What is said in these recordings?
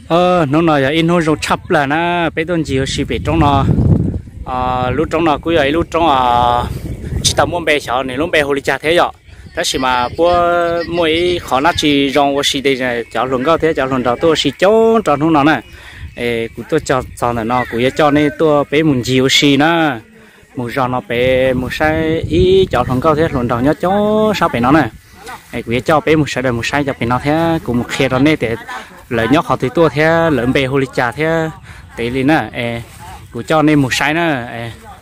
Hnub no yog ib hnub zoo tshaj plaws na, peb tuaj ncig ua si pem roob no. Lub roob no kuj yog ib lub roob tsis tau muaj npe xyov nws lub npe hu li cas thiab yom, tab sis mas puab muaj ib qhov dab tsi zoo ua si ces cov hluas nkauj thiab cov hluas nraug tuaj ua si coob rau hnub no na. Es kuv tuaj txog ntawm no kuv yuav coj nej tuaj peb mus ncig ua si na. Mus zog no pem mus saib ib cov hluas nkauj thiab hluas nraug nyob coob sab pem no na. Es kuv yuav coj peb mus sawv daws mus saib cov pem no thiab kuv mus qhia rau nej tias lawv nyob qhov twg tuaj thiab lawv npe hu li cas thiab tes li na. Es kuv coj nej mus saib na.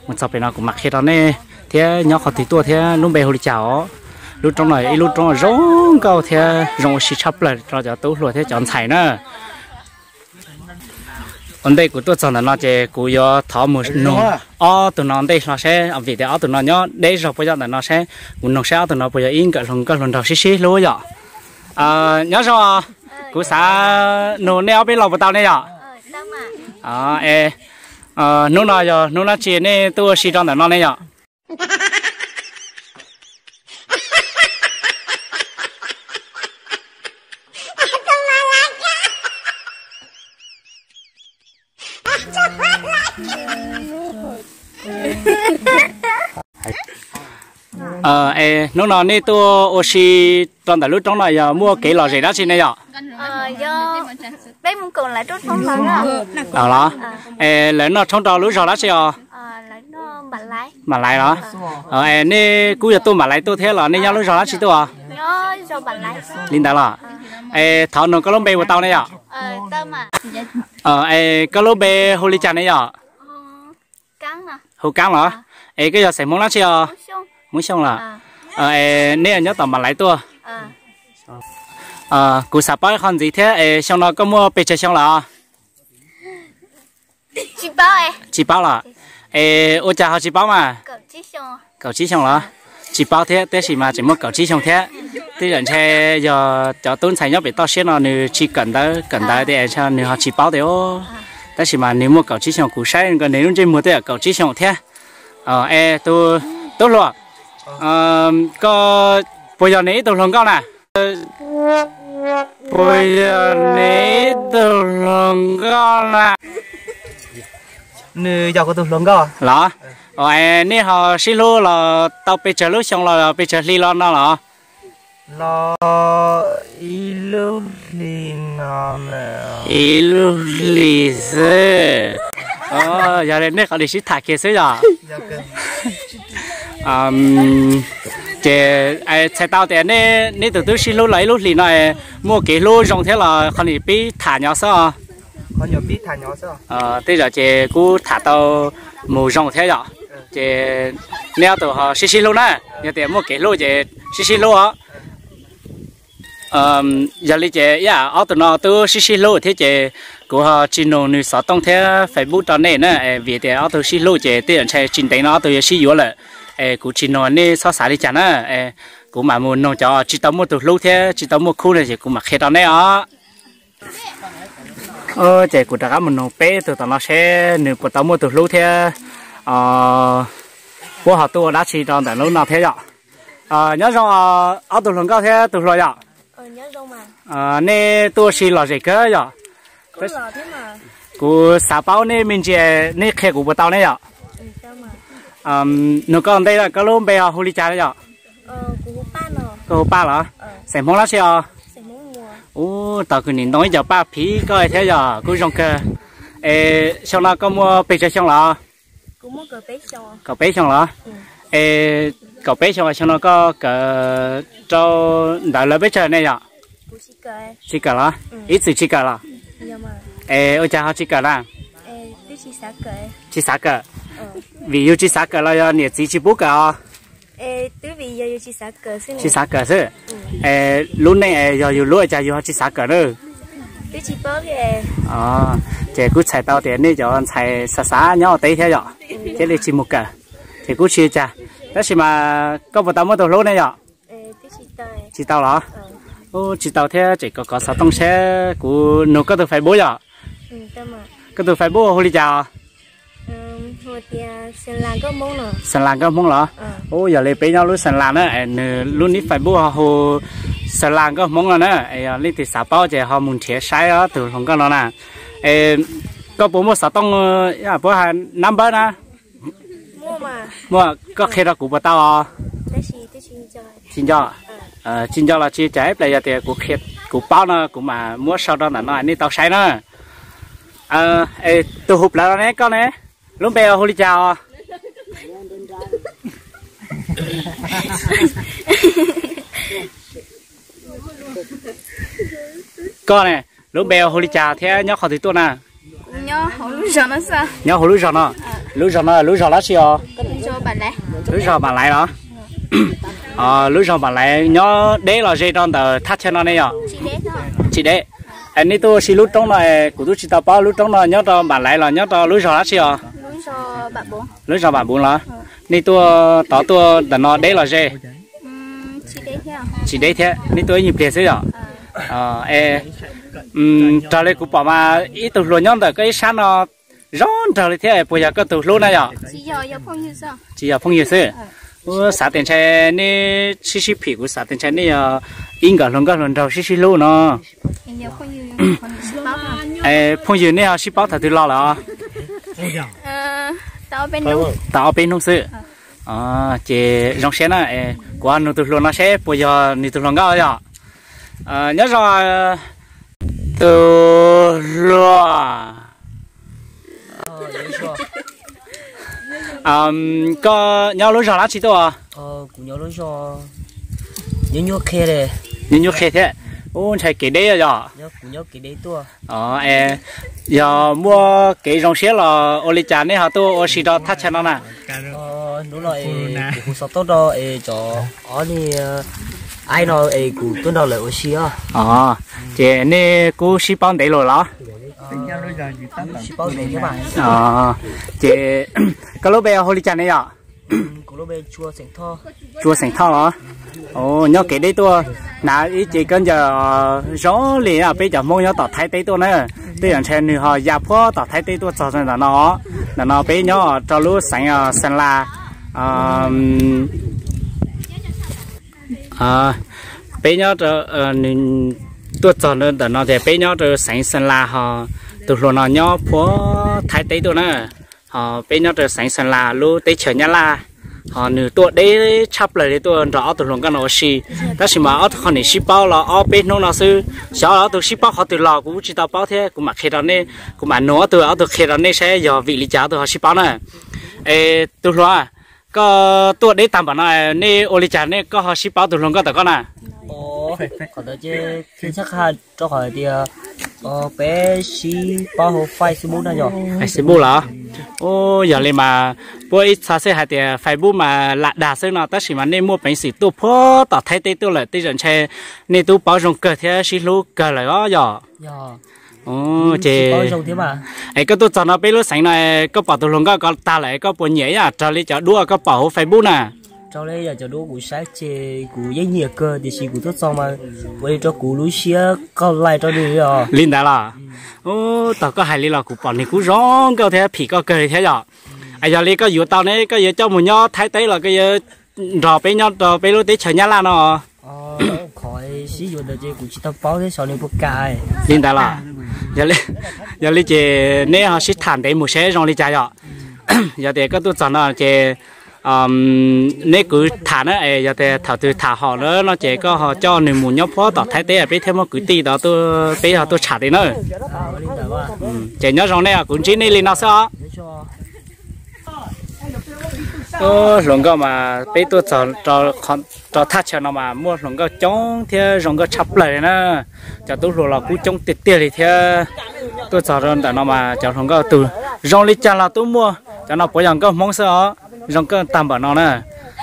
Mus txog pem no kuv mam qhia rau nej thiab nyob qhov twg tuaj thiab lub npe hu li cas os. Lub roob no yog ib lub roob zoo nkauj thiab zoo ua si tshaj plaws rau cov tub hluas thiab cov ntxhais na. Ua ntej kuv tuaj txog ntawm no ces kuv yuav thov mus nug ob tug no ntej hlo seb vim tias ob tug no nyob deb zog puas yog ntawm no seb, kuv nug seb ob tug no puas yog ib nkawm hluas nkauj hluas nraug sib sib hlub yom. Nyob zoo, kuv xav nug nej ob peb lo puas tau ne yom? Es hnub no yog hnub dab tsi nej tuaj ua si rau ntawm no ne yom? Es hnub no nej tuaj ua si rau ntawm lub roob no yog muaj kev lom zem dab tsi ne yom? Los, es lawv noj tshoob rau lub zog dab tsi os? Mam Laiv los? Es nej kuj yog tuaj Mam Laiv tuaj thiab los nej nyob lub zog dab tsi tuaj? Li ntawd los? Es thov nug koj lub npe puas tau ne yom? Es koj lub npe hu li cas ne yom? Hu Kaab los? Es koj yog xeem Hmoob dab tsi os? Hmoob Xyooj los? Es nej nyob tom Mam Laiv tuaj? Kuv xav paub ib qho ntxiv thiab es xyoo no koj muaj pes tsawg xyoo lawm? Tsis paub los? Es ua cas ho tsis paub mas? Kaum tsib xyoo los? Tsis paub thiab, tab sis mas tseem muaj kaum tsib xyoo thiab. Tej zaum ntshe yog cov tub ntxhais nyob pem toj siab no nws tsis kawm ntawv, kawm ntawv tias nws ho tsis paub tias, tab sis mas nws muaj kaum tsib xyoo, kuv saib nws lub ntsej muag tej zaum kaum tsib xyoo thiab. Es tus tub hluas, koj puas yog nws ib tug hluas nkauj na? Puas yog nws ib tug hluas nkauj na? Nws yog kuv tus hluas nkauj los? Nej ho sib hlub los tau pes tsawg lub xyoo los pes tsawg hli los no los? Los ib lub hli no, ib lub hli xwb. Yog li nej qhov li sib tham kiag xwb yom? Ces txhais tau tias nej tus tub sib hlub los ib lub hlis no muaj kev hlub zoo thiab los qhov nim pib tham nyo xwb. Tej zaum ces kuj tham tau mus zoo thiab yom. Ces nej ob tug ho sib sib hlub na, yog tias muaj kev hlub ces sib sib hlub os. Yog li ces ib yam ob tug no twb sib sib hlub thiab ces kuv ho tsis nug nws xov tooj thiab Facebook rau nej na, vim tias ob tug sib hlub ces tej zaum ntshe tsis ntev no ob tug yuav sib yuav lawm. Es kuv tsis nug, nej txhob xav li cas na. Kuv mam mus nug cov tsis tau muaj tus hlub thiab tsis tau muaj khub no ces kuv mam qhia rau nej os. Ces kuv rov qab mus nug peb tug tom no seb nws puas tau muaj tus hlub thiab puab ho tuaj ua dab tsi rau ntawm lub no thiab yom. Nyob zoo ob tug hluas nkauj thiab tus hluas yom. Nej tuaj ua si lom zem kawg yom. Kuv xav paub nej me ntsis, nej qhia kuv puas tau ne yom? Nug koj ua ntej, koj lub npe hu li cas yom? Koj hu Paj los? Xeem Hmoob dab tsi os? Ub, tau kuv nim ntoo ib co paj phiv koj thiab yog kuj zoo kawg. Es xyoo no koj muaj pes tsawg xyoo los? Kaum peb xyoo los? Es kaum peb xyoo xyoo no koj kawm rau ntawd lawv peb tsawg ne yom? Tsis kawm los? Ib txwm tsis kawm los? Es ua cas ho tsis kawm na? Tsis xav kawm. Vim yus tsis xav kawm los yog niam txiv tsis pub kawm os? Tsis xav kawm xwb. Es lub neej yog yus lub cas yus ho tsis xav kawm na? Ces kuj txhais tau tias nej cov ntxhais xav xav nyob ua teb thiab yom, thiaj li tsis mus kawm. Ces kuj tsis ua cas, tab sis mas koj puas tau muaj tus hlub ne yom? Tsis tau los? Ub, tsis tau thiab tseem kov kov xov tooj seb kuv nug koj tus Facebook yom. Koj tus Facebook hu li cas os? Xeem Las nkauj Hmoob los? Ub, yog li peb nyob lub Xeem Las na, nws lub nick Facebook ho hu Xeem Las nkauj Hmoob no na. Yog leej twg xav paub ces ho mus nrhiav saib tus hluas nkauj no na. Koj puas muaj xov tooj, puas hais nab npawb na? Muaj, koj qhia rau kuv puas tau os? Tsis nco, tsis nco los tsis cas, ib pliag yog tias kuv paub no kuv mam muab sau rau ntawm no nej tau saib na. Tus hu plawv no ne, koj ne? Lub npe hu li cas os? Koj ne, lub npe hu li cas thiab nyob qhov twg tuaj na? Nyob hauv lub zos no. Lub zos no, lub zos dab tsi os? Lub zos Npam Laiv los? Lub zos Npam Laiv nyob deb los ze rau ntawm thaj chaw no ne yom? Tsis deb. Nej tuaj ua si lub roob no, kuv twb tsis tau paub lub roob no nyob rau Npam Laiv los nyob rau lub zos dab tsi os? Lub zos Npam Npuv los? Nej tuaj tod tuaj ntawm no deb los ze? Tsis deb thiab, nej tuaj ib nyuag pliag xwb yom? Raws li kuv pom mas ib tug hluas nyob ntawm koj ib sab no zoo nraug li thiab, puas yog koj tus hlub na yom? Tsis yog phooj ywg xwb. Ub, xav tias ntshai nej sib sib phim, kuv xav tias ntshai nej yog ib nkawm hluas nkauj hluas nraug sib sib hlub no. Phooj ywg nej ho sib paub thaum twg los lawm os? Tau ob peb hnub xwb. Ces zoo siab na, kuv nug tus hluas no seb puas yog nws tus hluas nkauj yom. Nyob zoo tus hluas. Koj nyob lub zos dab tsi tuaj? Nyuaj nyuaj qhia thiab. Ub, ntshai kev deb yom? Yog muaj kev zoo siab los ua li cas nej ho tuaj ua si rau thaj chaw no na? Hnub no es kuv hu xov tooj rau es cov ob niag aib no es kuv tuaj nrog lawv ua si os. Ces nej kuj sib paub ntev lawm los? Ces koj lub npe hu li cas ne yom? Tsuas Xeem Thoj los? Nyob kev deb tuaj, hnav ib ce khaub ncaws zoo li peb cov Hmoob nyob tom Thaib teb tuaj na. Tej zaum ntshe nws ho ya puag tom Thaib teb tuaj txog ntawm no. Ntawm no peb nyob rau lub xeev Xeem Las. Peb nyob, nws tuaj txog ntawm no tias peb nyob rau xeev Xeem Las ho tus hluas no nyob puag Thaib teb tuaj na. Ho peb nyob rau xeev Xeem Las lub teb chaws Nyab Laj, ho nws tuaj deb tshaj plaws li tuaj nrog ob tug hluas nkauj no ua si. Tab sis mas ob tug qhov nim sib paub los ob peb hnub no xwb, xyov ob tug sib paub qhov twg los kuv tsis tau paub thiab, kuv mam qhia rau nej, kuv mam nug ob tug, ob tug qhia rau nej saib yog vim li cas ob tug ho sib paub na. Es tus hluas, koj tuaj deb tag npaum no, nej ua li cas nej koj ho sib paub tus hluas nkauj tom koj na? Qhov ntawd ces txhaj qha rau qhov tias peb sib paub hauv Facebook na yom. Facebook los? Ub, yog li mas puab ib txha xwb hais tias Facebook mas lam dag xwb no, tab sis mas nej muaj peev xwm tuaj puag tom Thaib teb tuaj lawm, tej zaum ntshe nej twb paub zoo kawg thiab sib hlub kawg lawm os yom. Ces es koj tuaj txog no peb lub xeev no, koj pom tus hluas nkauj ko tag lawm koj puas nyiam ib yam raws li cov duab koj pom hauv Facebook na? Raws li yam cov duab kuv saib ces kuv yeej nyiam kawg, tiam sis kuv tuaj txog mas ua li rau kuv lub siab qaug lais rau nws os. Li ntawd los? Ub, thaum koj hais li los kuv pom nws kuj zoo nkauj thiab phim koj kawg li thiab yom. Yog li koj yuav tau ne, koj yuav coj mus nyob Thaib teb los koj yuav nrog peb nyob rau peb lub teb chaws Nyab Laj no? Qhov sib yuav ntawd ces kuv tsis tau paub thiab, xyov nws puas kam. Li ntawd los? Yog li ces neb ho sib tham ntev mus seb zoo li cas yom. Yog tias koj tuaj txog no ces neb kwv tham na, yog tias thaum twg tham haum na no ces koj ho coj nws mus nyob puag tom Thaib teb, peb thiaj muaj kwv tij tod tuaj, peb ho tuaj tsham tid na. Ces nyob zoo nej, kuv ntsib nej li no xwb os. Hluas nkauj mas peb tuaj txog rau thaj chaw no mas muaj hluas nkauj coob thiab zoo nkauj tshaj plaws li na. Cov tub hluas los kuj coob tiag tiag li thiab. Tuaj txog rau ntawm no mas cov hluas nkauj tus zoo li cas los twb muaj, cov no puav yog nkauj Hmoob xwb os. Zoo nkauj tag npaum no na,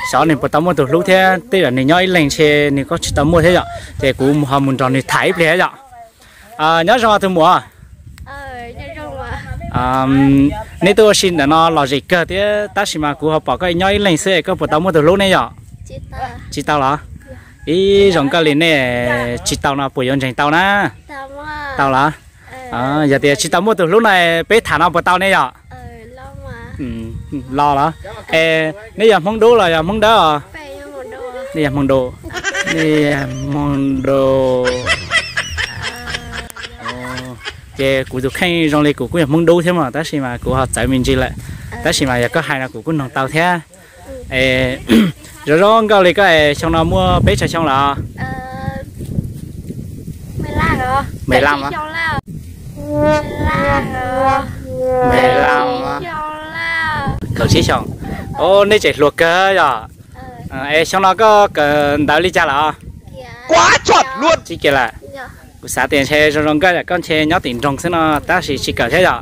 xyov nws puas tau muaj tus hlub thiab, tej zaum nws nyob ib leeg ntshe nws kuj tsis tau muaj thiab yom. Ces kuv ho mus nrog nws tham ib pliag yom. Nyob zoo tus muam. Nej tuaj ua si ntawm no lom zem kawg thiab, tab sis mas kuv ho pom koj nyob ib leeg xwb, koj puas tau muaj tus hlub ne yom? Tsis tau los? Ib zoo nkauj li nej tsis tau no puas yuav ntseeg tau na? Tau los? Yog tias tsis tau muaj tus hlub no peb tham no puas tau ne yom? Los los. Es nej yog Hmoob Dub los yog Hmoob Dawb os? Nej yog Hmoob Dub. Nej yog Hmoob Dub. Ces kuv tus kheej zoo li kuv kuj yog Hmoob Dub thiab mas tab sis mas kuv ho txawv me ntsis lawm. Tab sis mas yog koj hais no kuv kuj noog tau thiab. Zoo zoo nkauj li koj es xyoo no muaj peb tsawg xyoo lawm? Mười lăm. Kaum tsib xyoo. Nej tseem hluas kawg yom. Es xyoo no koj kawm ntawv li cas lawm? Tsib kiag lawm. Kuv xav tias ntshe zoo zoo nkauj yom, koj ntshe nyob tim nroog xwb no tab sis tsis kawm thiab yom.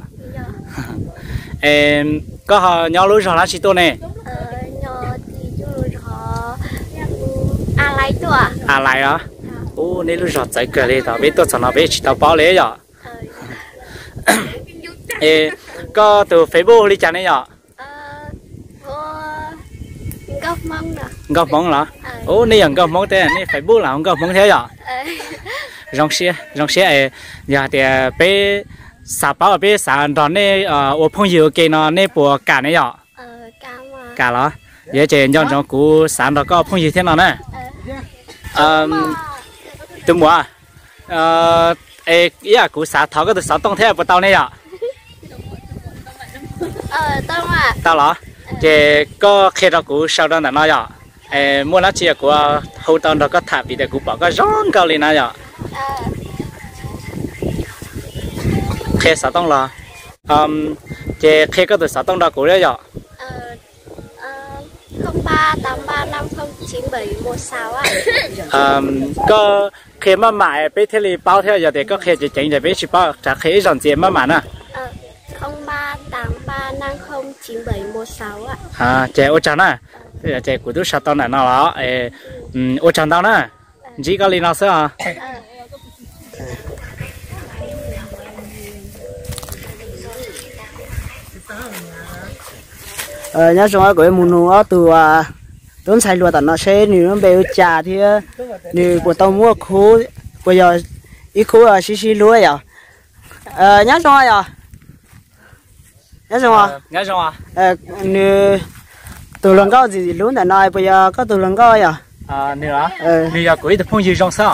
Es koj ho nyob lub zog dab tsi tuaj ne? A Lais os. Ub, nej lub zog txawv kawg li, thaum peb tuaj txog no peb tsis tau paub li yom. Es koj tus Facebook hu li cas ne yom? Nkauj Hmoob los? Ub, nej yog Nkauj Hmoob thiab, nej Facebook los Nkauj Hmoob thiab yom? Zoo siab, zoo siab es yog hais tias peb xav paub, peb xav nrog nej ua phooj ywg ua ke no nej puas kam ne yom? Kam los? Yog ces nco ntsoov kuv xav nrog koj ua phooj ywg thiab no na. Tus muam, ib yam kuv xav thov koj tus xov tooj thiab puas tau ne yom? Tau los? Ces koj qhia rau kuv sau rau ntawm no yom. Muaj dab tsi kuv hu tau nrog koj tham vim tias kuv pom koj zoo nkauj li na yom. Qhia xov tooj los? Ces qhia koj tus xov tooj rau kuv thiab yom. Koj qhia maj mam peb thiaj li paub thiab, yog tias koj qhia ceev ceev ces peb tsis paub, rov qhia ib zaug ntxiv maj mam na. Ces ua tsaug na. Ces kuv twb sau tau ntawm no los, ua tsaug ntau na. Ntsib koj li no xwb os. Nyob zoo, kuv yuav mus nug ob tug tub ntxhais hluas tom no seb nws lub npe hu cas thiab nws puas tau muaj khub, puas yog ib khub sib sib hlub yom. Nyob zoo yom. Nyob zoo. Nws tus hluas nkauj ntxim hlub ntawm no puas yog koj tus hluas nkauj yom? Nws yog kuv ib tug phooj ywg zoo xwb.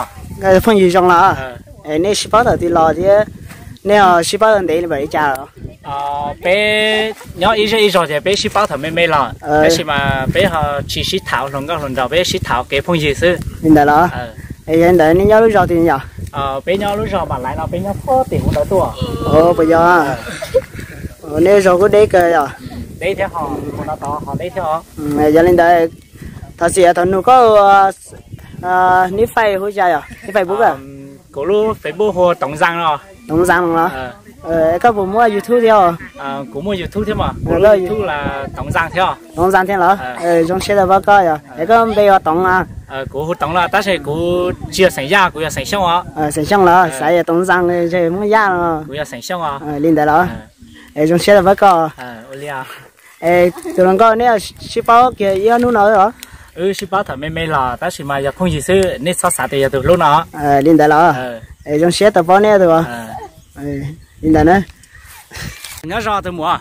Phooj ywg zoo los? Nej sib paub thaum twg los thiab nej ho sib paub tau ntev li npaum li cas? Peb nyob ib zej ib zog ces peb sib paub thaum me me los, tab sis mas peb ho tsis sib tham hluas nkauj hluas nraug, peb sib tham kev phooj ywg xwb. Li ntawd los? Yog li ntawd nej nyob lub zos twg yom? Peb nyob lub zos Mam Laiv no, peb nyob puag tim hauv ntawd tuaj. Puas yog? Nej zos kuj deb kawg yom? Deb thiab ho, mus no tod ho deb thiab os. Yog li ntawd, thov txim thaum nug koj, nib fais hu cas yom, nib Facebook? Kuv lub Facebook hu Toov Ntxaa no. Toov Ntxaa no los? Koj puas muaj YouTube thiab? Kuv muaj YouTube thiab mas, kuv lub YouTube los Toov Ntxaa thiab. Toov Ntxaa thiab los? Zoo siab tau pom koj yom. Es koj npe hu Toov los? Kuv hu Toov los tab sis kuv tsis yog xeem Yaj, kuv yog xeem Xyooj os. Xeem Xyooj los, xav yog Toov Ntxaa ntshe Hmoob Yaj no. Kuv yog xeem Xyooj os. Li ntawd los? Es zoo siab tau pom koj. Es tus hluas nkauj, nej sib paub kiag ib ob hnub no os? Wb sib paub thaum me me los tab sis mas yog phooj ywg xwb, nej txhob xav tias yog tus hlub no. Li ntawd los? Es zoo siab tau pom nej tus. Li ntawd na. Nyob zoo tus muam.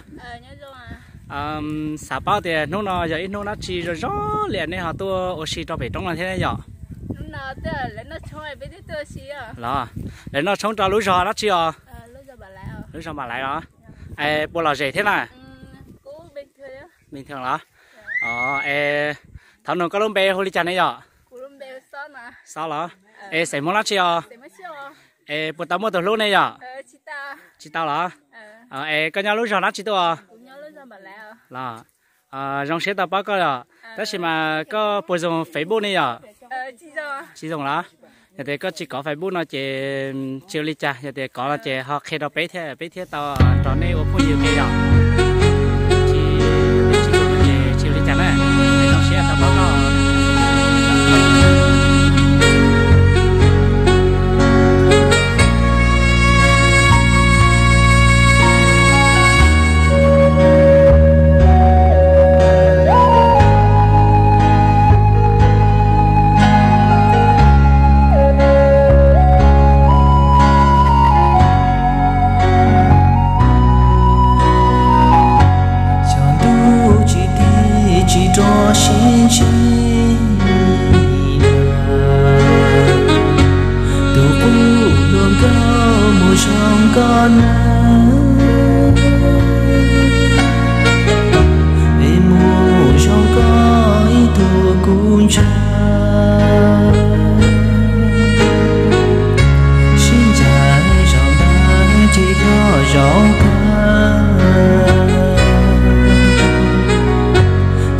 Xav paub tias hnub no yog ib hnub dab tsi zoo zoo li nej ho tuaj ua si rau pem roob no thiab yom? Los, lawv noj tshoob rau lub zos dab tsi os? Lub zos Mam Laiv los? Puas lom zem thiab na? Bình thường los? Es thov nug koj lub npe hu li cas ne yom? Xob los? Es xeem Hmoob dab tsi os? Es puas tau muaj tus hlub ne yom? Tsis tau los? Es koj nyob lub zos dab tsi tuaj? Los, zoo siab tau pom koj yom. Tab sis mas koj puas zoo Facebook ne yom? Tsis zoo los? Yog tias koj tsis kov Facebook no ces tsis ua li cas, yog tias kov no ces ho qhia rau peb thiab, peb thiaj tau nrog nej ua phooj ywg ke yom. Tsis, tsis ua li cas na. Zoo siab tau pom koj. koj nawb, es mus zoo koj ib tug kuv ntshaw. Sib ncaim zaum ntawd ces yog zaum kawg,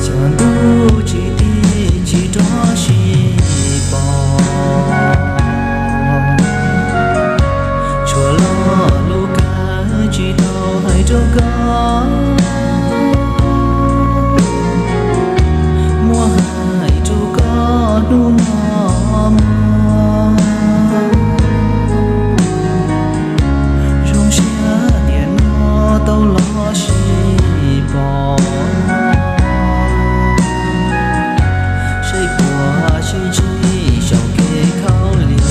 xyov ntuj tsis tig tsis rov sib pom. Tshuav lo lus kawg tsis tau hais rau koj, muab hais rau koj hnub no mog. Zoo siab tiam no tau los sib pom, saib puas sib ntsib saum kev khaub lig.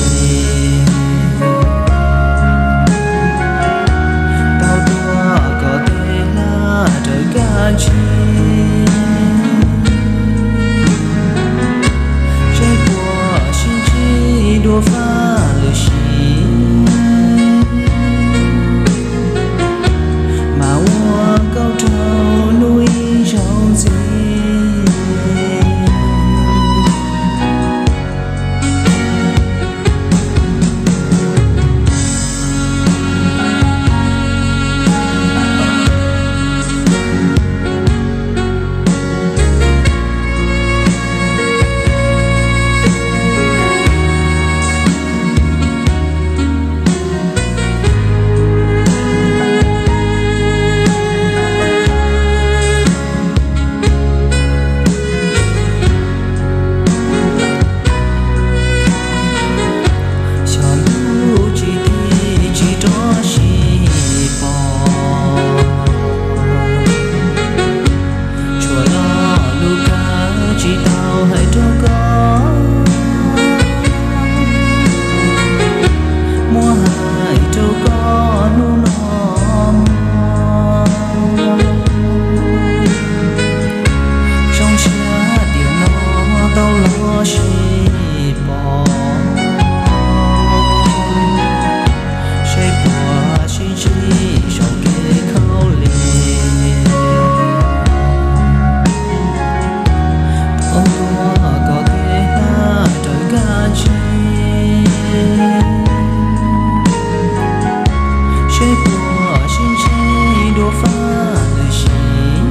Tau tuav kom tej hlab raws kab ntsig, saib puas sib ntsib dua fab lwm sim, mas ua nkauj rau hnub ib zaug ntxiv. Xyov ntuj tsis tig tsis rov sib pom, tshuav lo lus kawg tsis tau hais rau koj, muab hais rau koj hnub no mog. Zoo siab tiam no tau los sib pom, saib puas sib ntsib saum kev khaub lig. Tau tuav kom tej hlab raws kab ntsig, saib puas sib ntsib dua fab lwm sim,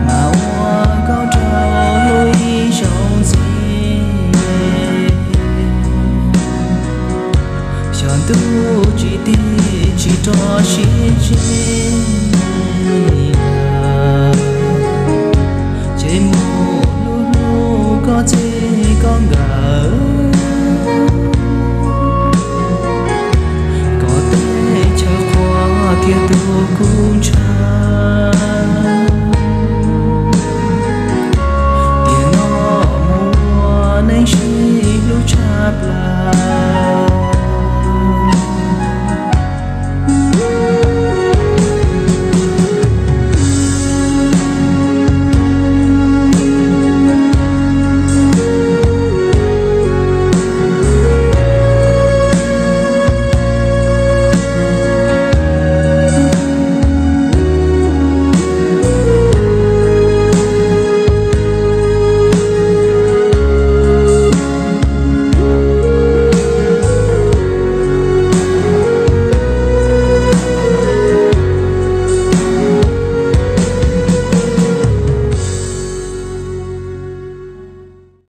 mas ua nkauj rau hnub ib zaug ntxiv. Xyov ntuj tsis tig tsis rov sib ntsib lawm, ces mus hlub hlub koj txij koj nkawm.